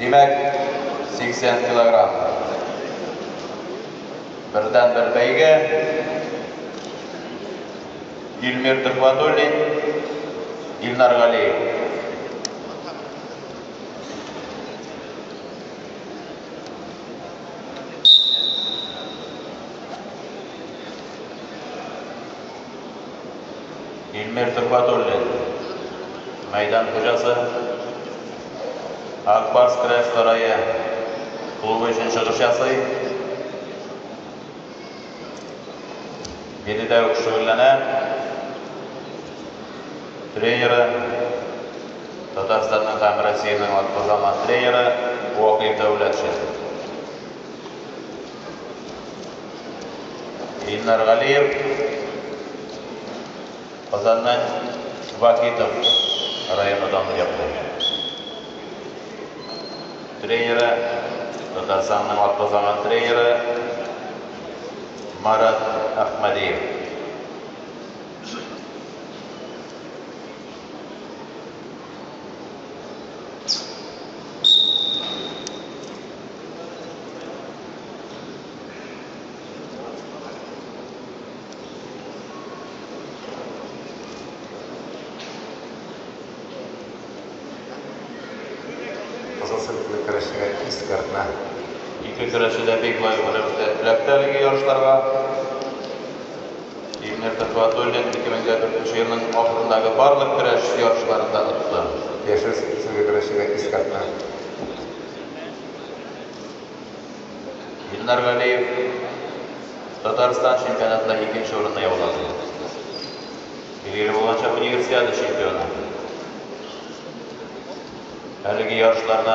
Димәк, 80 килограмм. Бердәнбер бәйге. Илмир Төхвәтуллин, Илнар Галиев. Илмир Төхвәтуллин, мәйдан хуҗасы. Ак Барс көрәш сарае клубы өчен чыгыш ясый. Биредә үк шөгыльләнә. Тренеры Татарстанның һәм Россиянең атказанган тренеры Вакыйф Дәүләтшин. Илнар Галиев Казанның Вахитов районы данын яклый. Тренеры Татарстанның атказанган тренеры Марат Әхмәдиев. Кызыл сөлгеле көрәшчегә искәртмә. Ике көрәшче дә бик лаек рәвештә эләкте әлеге ярышларга. Илмир Төхвәтуллин 2004 елның ахырындагы барлык көрәш ярышларында отты. Яшел сөлге көрәшчегә искәртмә. Илнар Галиев Татарстан чемпионатында икенче урынны яулады. Билгеле булганча, универсиада чемпионы. Әлеге ярышларны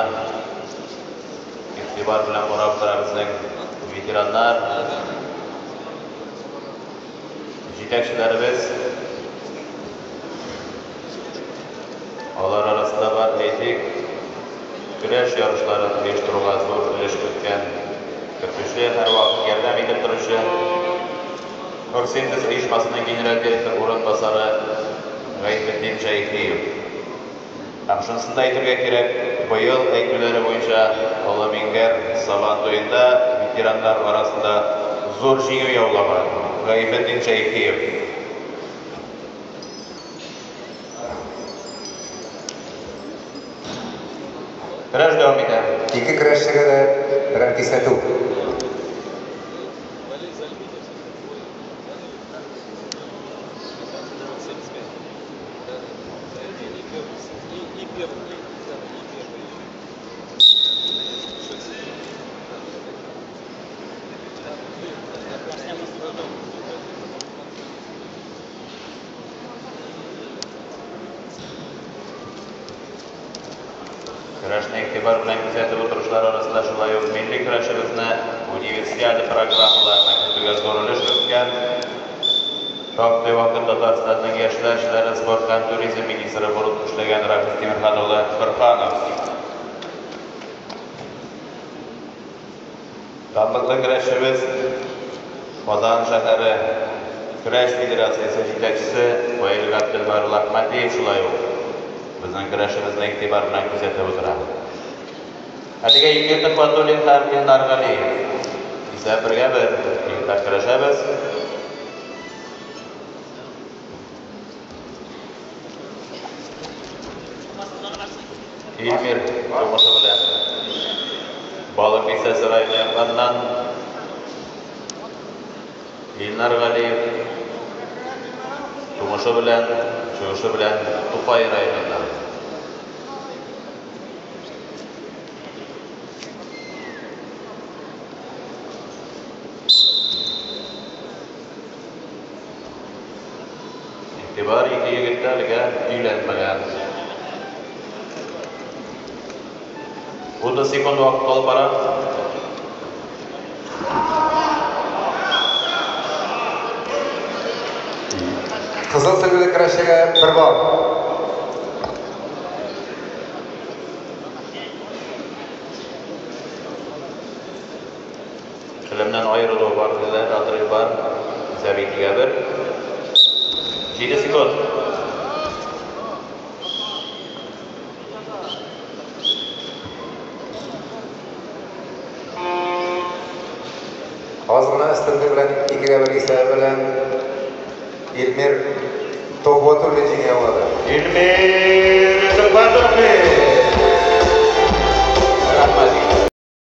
игътибар белән карап тора безнең ветераннар, җитәкчеләребез. Алар арасында бар, әйтик, көрәш ярышларын оештыруга зур өлеш керткән, кертүче, һәрвакыт ярдәм итеп торучы Оргсинтез оешмасының генераль директор урынбасары Гайфетдин Шәйхиев. Һәм шунысын да әйтергә кирәк, быел әйтүләре буенча Олы Миңгәр Сабан туенда ветераннар арасында зур җиңү яулаган Гайфетдин Шәйхиев. Көрәш дәвам итә. Ике көрәшчегә дә берәр кисәтү. Көрәшне игътибар белән күзәтеп утыручылар арасында шулай ук милли көрәшебезне универсиада программаларына кертүгә зур өлеш керткән шактый вакыт Татарстанның яшьләр эшләре, спорт һәм туризм министры булып эшләгән Рафис Тимерхан улы Борһанов. Данлыклы көрәшчебез Казан шәһәре көрәш федерациясе җитәкчесе Фаил Габделбар улы Әхмәдиев шулай ук безнең көрәшебезне игътибар белән күзәтеп утыра. Әлегә Илмир Төхвәтуллин һәм Илнар Галиев. Исәп бергә бер. Егетләр көрәшәбез. Илмир тумышы белән Балык Бистәсе районы якларыннан. Илнар Галиев тумышы белән, чыгышы белән Тукай районыннан. Игътибар, ике егет тә әлегә өйләнмәгән. 30 секунд вакыт калып бара. Кызыл сөлгеле көрәшчегә бер балл. Келәмнән аерылу бар, диләр, отрыв бар. Исәп икегә бер. 7 секунд. Аз гына өстенлек белән 2-1 исәбе белән Илмир Төхвәтуллин җиңә яулады. Илмир Төхвәтуллин!